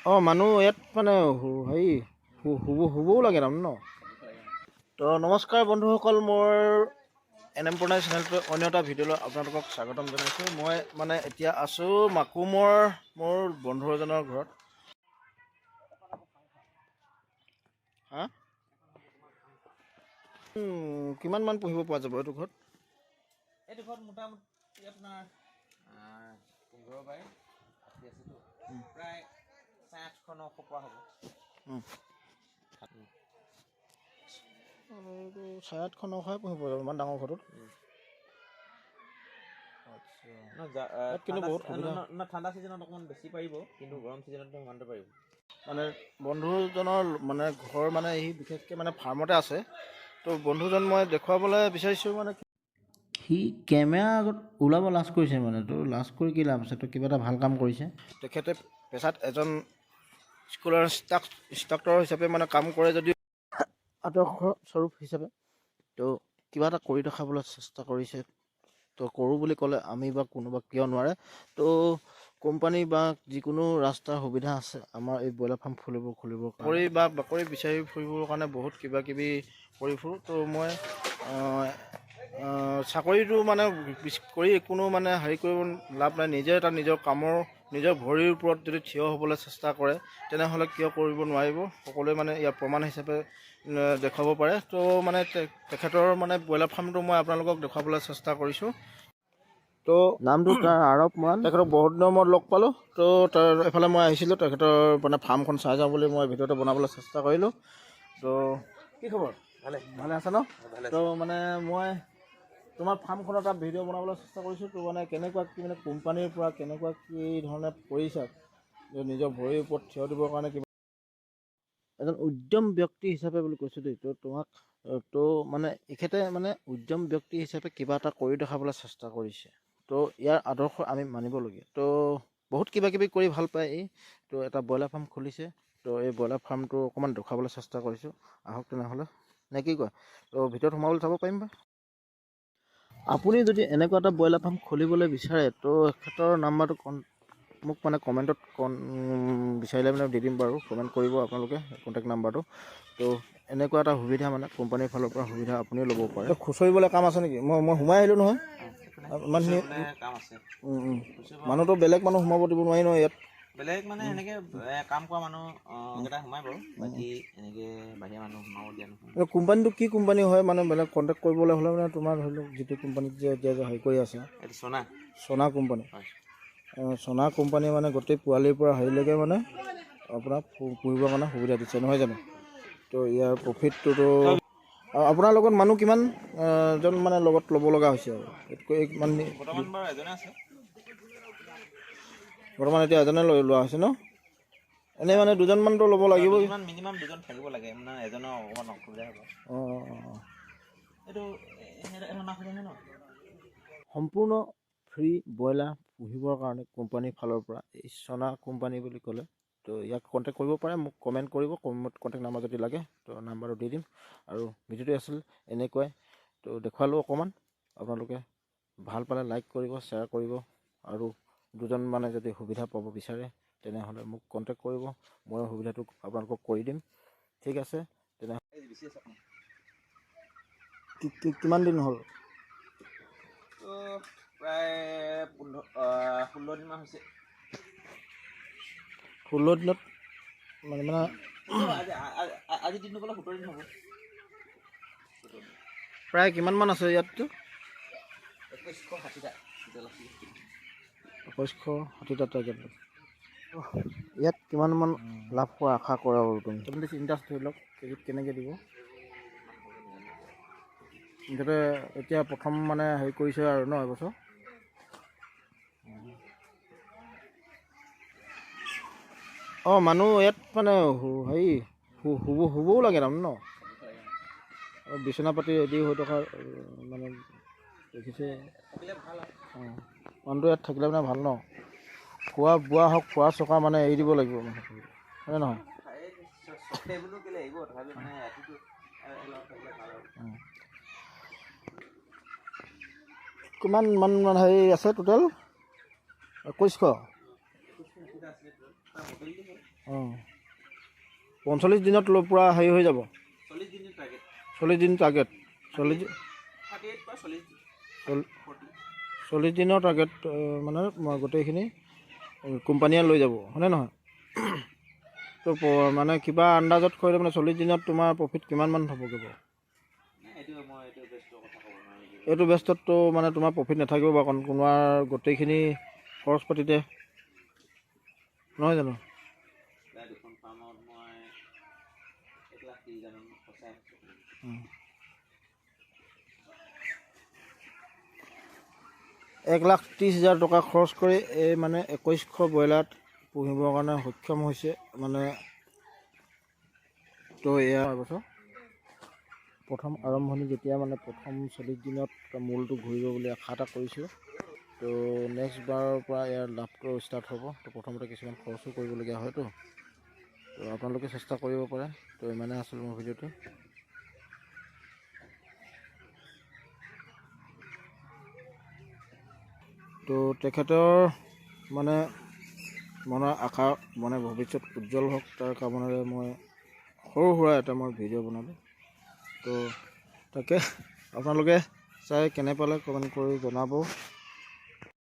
অঁ, মানুহ ইয়াত মানে হেৰি শুবও লাগে তাৰমানে ন। তো নমস্কাৰ বন্ধুসকল, মোৰ এন এম প্ৰণয় চেনেলটোৰ অন্য এটা ভিডিঅ'লৈ আপোনালোকক স্বাগতম জনাইছোঁ। মই মানে এতিয়া আছোঁ মাকুমৰ মোৰ বন্ধু এজনৰ ঘৰত। হা, কিমান মান পুহিব পৰা যাব এইটো ঘৰত? এইটো ঘৰত মোটামুটি আপোনাৰ 15 বাই 80 আছেতো, প্ৰায় 850 900 পৰা হ'ব। এইটো 850 900 পুহিব পৰা যাব ইমান ডাঙৰ ঘৰটোত। কিন্তু বহুত সুবিধা। ঠাণ্ডা ছিজনত অকণমান বেছি পাৰিব, কিন্তু গৰম ছিজনত সিমানটো পাৰিব। মানে বন্ধুজনৰ মানে ঘৰ মানে সি বিশেষকৈ মানে ফাৰ্মতে আছে। তো বন্ধুজন মই দেখুৱাবলৈ বিচাৰিছোঁ, মানে সি কেমেৰা আগত ওলাব লাজ কৰিছে, মানে তো লাজ কৰি কি লাভ আছে, তো কিবা এটা ভাল কাম কৰিছে। তেখেতে পেছাত এজন স্কুলৰ ইনষ্ট্ৰাক্টৰ হিচাপে মানে কাম কৰে যদিও আদৰ্শ স্বৰূপ হিচাপে তো কিবা এটা কৰি দেখাবলৈ চেষ্টা কৰিছে। তো কৰোঁ বুলি ক'লে আমি বা কোনোবা কিয় নোৱাৰে? তো কোম্পানী বা যিকোনো ৰাস্তাৰ সুবিধা আছে আমাৰ এই ব্ৰইলাৰ ফাৰ্ম খুলিব কৰি বা বাকৰি বিচাৰি ফুৰিবৰ কাৰণে বহুত কিবা কিবি কৰি ফুৰোঁ। তো মই চাকৰিটো মানে কৰি কোনো মানে হেৰি কৰিব লাভ নাই। নিজে এটা নিজৰ কামৰ নিজৰ ভৰিৰ ওপৰত যদি থিয় হ'বলৈ চেষ্টা কৰে তেনেহ'লে কিয় কৰিব নোৱাৰিব? সকলোৱে মানে ইয়াৰ প্ৰমাণ হিচাপে দেখুৱাব পাৰে। তো মানে তেখেতৰ মানে ব্ৰইলাৰ ফাৰ্মটো মই আপোনালোকক দেখুৱাবলৈ চেষ্টা কৰিছোঁ। তো নামটো তাৰ আৰৱ মৰাণ। তেখেতক বহুত দিনৰ মূৰত লগ পালোঁ। তো তাৰ এইফালে মই আহিছিলোঁ, তেখেতৰ মানে ফাৰ্মখন চাই যাওঁ বুলি মই ভিডিঅ'টো বনাবলৈ চেষ্টা কৰিলোঁ। তো কি খবৰ? ভালে। ভালে আছে ন? ভালে। তো মানে মই তোমাৰ ফাৰ্মখনৰ এটা ভিডিঅ' বনাবলৈ চেষ্টা কৰিছোঁ। তো মানে কেনেকুৱা কি মানে কোম্পানীৰ পৰা কেনেকুৱা কি ধৰণে কৰিছা যে নিজৰ ভৰিৰ ওপৰত থিয় দিবৰ কাৰণে কিবা এজন উদ্যম ব্যক্তি হিচাপে বুলি কৈছোঁ দেই। তো তোমাক তো মানে এখেতে মানে উদ্যম ব্যক্তি হিচাপে কিবা এটা কৰি দেখাবলৈ চেষ্টা কৰিছে। তো ইয়াৰ আদৰ্শ আমি মানিবলগীয়া। তো বহুত কিবা কিবি কৰি ভাল পায় এই। তো এটা ব্ৰইলাৰ ফাৰ্ম খুলিছে। তো এই ব্ৰইলাৰ ফাৰ্মটো অকণমান দেখুৱাবলৈ চেষ্টা কৰিছোঁ। আহক তেনেহ'লে, নে কি কয়? তো ভিতৰত সোমাবলৈ চাব পাৰিম বা আপুনি যদি এনেকুৱা এটা ব্ৰইলাৰ ফাৰ্ম খুলিবলৈ বিচাৰে তো এখেতৰ নাম্বাৰটো মোক মানে কমেণ্টত বিচাৰিলে মানে দি দিম বাৰু, কমেণ্ট কৰিব আপোনালোকে কণ্টেক্ট নাম্বাৰটো। তো এনেকুৱা এটা সুবিধা মানে কোম্পানীৰ ফালৰ পৰা সুবিধা আপুনিও ল'ব পাৰে। খুচৰিবলৈ কাম আছে নেকি? মই সোমাই আহিলোঁ নহয়। ইমানখিনি কাম আছে। মানুহটো বেলেগ মানুহ সোমাব দিব নোৱাৰি নহয় ইয়াত। বেলেগ মানে এনেকৈ কাম কৰা মানুহ কেইটা সোমাই বাৰু, বাকী এনেকৈ বাহিৰা মানুহ সোমাব দিয়া নহয়। কোম্পানীটো কি কোম্পানী হয় মানে বেলেগ কণ্টেক্ট কৰিবলৈ হ'লে মানে তোমাৰ ধৰি লওক যিটো কোম্পানীত যে এতিয়া যে হেৰি কৰি আছে? এইটো চনা। চনা কোম্পানী। হয়। চনা কোম্পানী মানে গোটেই পোৱালিৰ পৰা হেৰিলৈকে মানে আপোনাক পুহিবৰ কাৰণে সুবিধা দিছে নহয় জানো? তো ইয়াৰ প্ৰফিটটোতো আপোনাৰ লগত মানুহ কিমান জন মানে লগত ল'ব লগা হৈছে আৰু ইয়াতকৈ ইমান? বৰ্তমান বাৰু এজনে আছে। বৰ্তমান এতিয়া এজনে লৈ লোৱা হৈছে ন? এনেই মানে দুজনমানতো ল'ব লাগিব। মিনিমাম দুজন থাকিব লাগে, মানে এজনৰ অকণমান অসুবিধা হ'ব। অঁ। এইটো ন সম্পূৰ্ণ ফ্ৰী ব্ৰইলাৰ পুহিবৰ কাৰণে কোম্পানীৰ ফালৰ পৰা এই চনা কোম্পানী বুলি ক'লে তো ইয়াক কণ্টেক্ট কৰিব পাৰে। মোক কমেণ্ট কৰিব, কণ্টেক্ট নাম্বাৰ যদি লাগে তো নাম্বাৰটো দি দিম। আৰু ভিডিঅ'টো আছিল এনেকুৱাই, তো দেখুৱালোঁ অকণমান। আপোনালোকে ভাল পালে লাইক কৰিব, শ্বেয়াৰ কৰিব আৰু দুজন মানে যদি সুবিধা পাব বিচাৰে তেনেহ'লে মোক কণ্টেক্ট কৰিব, মই সুবিধাটো আপোনালোকক কৰি দিম। ঠিক আছে তেনে। কিমান দিন হ'ল? প্ৰায় 15 16 দিনমান হৈছে। 16 দিনত মানে মানে আজি দিনটো গ'লে 17 দিন হ'ব। প্ৰায় কিমানমান আছে ইয়াততো? 2160টা। 2160টা টাৰ্গেট। ইয়াত কিমানমান লাভ হোৱাৰ আশা কৰা বাৰু তুমি? ইণ্টাৰেষ্ট ধৰি লওক কেজিত কেনেকৈ দিব? মুঠতে এতিয়া প্ৰথম মানে হেৰি কৰিছে আৰু ন এবছৰ। অঁ, মানুহ ইয়াত মানে হেৰি শুবও লাগে তাৰমানে ন? বিচনা পাতি ৰেডি হৈ থকা মানে দেখিছে। অঁ, মানুহটো ইয়াত থাকিলে মানে ভাল ন? খোৱা বোৱা হওক, খোৱা চকা মানে এৰি দিব লাগিব মানে, হয়নে নহয়? কিমান মান হেৰি আছে টোটেল? 2100। আছিলে total। তাৰ mortality হ'ল। অঁ, 45 দিনত লৈ পূৰা হেৰি হৈ যাব। 40 দিনৰ টাৰ্গেট। 40 দিন টাৰ্গেট, 40 38 পৰা 40 দিন। 40। 40 দিনৰ টাৰ্গেট, মানে মই গোটেইখিনি কোম্পানীয়ে লৈ যাব, হয়নে নহয়? তো মানে কিবা আন্দাজত কৰিলে মানে 40 দিনত তোমাৰ প্ৰফিট কিমানমান হ'বগৈ বাৰু? নাই, এইটো মই এইটো বেষ্টৰ কথা ক'ব নোৱাৰোঁ। এইটো বেষ্টততো মানে তোমাৰ প্ৰফিট নাথাকিব বাৰু, কাৰণ তোমাৰ গোটেইখিনি খৰচ পাতিতে নহয় জানো? প্ৰায় দুখন ফাৰ্মত মই 1,30,000মান ফচাই আছোঁ। 1,30,000 টকা খৰচ কৰি এই মানে 2100 ব্ৰইলাৰ পুহিবৰ কাৰণে সক্ষম হৈছে মানে। তো এয়া এবছৰ প্ৰথম আৰম্ভণি, যেতিয়া মানে প্ৰথম 40 দিনত মূলটো ঘূৰিব বুলি আশা এটা কৰিছোঁ। তো নেক্সট বাৰৰ পৰা ইয়াৰ লাভটো ষ্টাৰ্ট হ'ব। তো প্ৰথমতে কিছুমান খৰচো কৰিবলগীয়া হয়তো, তো আপোনালোকে চেষ্টা কৰিব পাৰে। তো ইমানেই আছিল মোৰ ভিডিঅ'টো। তো তেখেতৰ মানে মনৰ আশা মানে ভৱিষ্যত উজ্জ্বল হওক, তাৰ কামনাৰে মই সৰু সুৰা এটা মই ভিডিঅ' বনালোঁ। তো তাকে আপোনালোকে চাই কেনে পালে কমেণ্ট কৰি জনাব।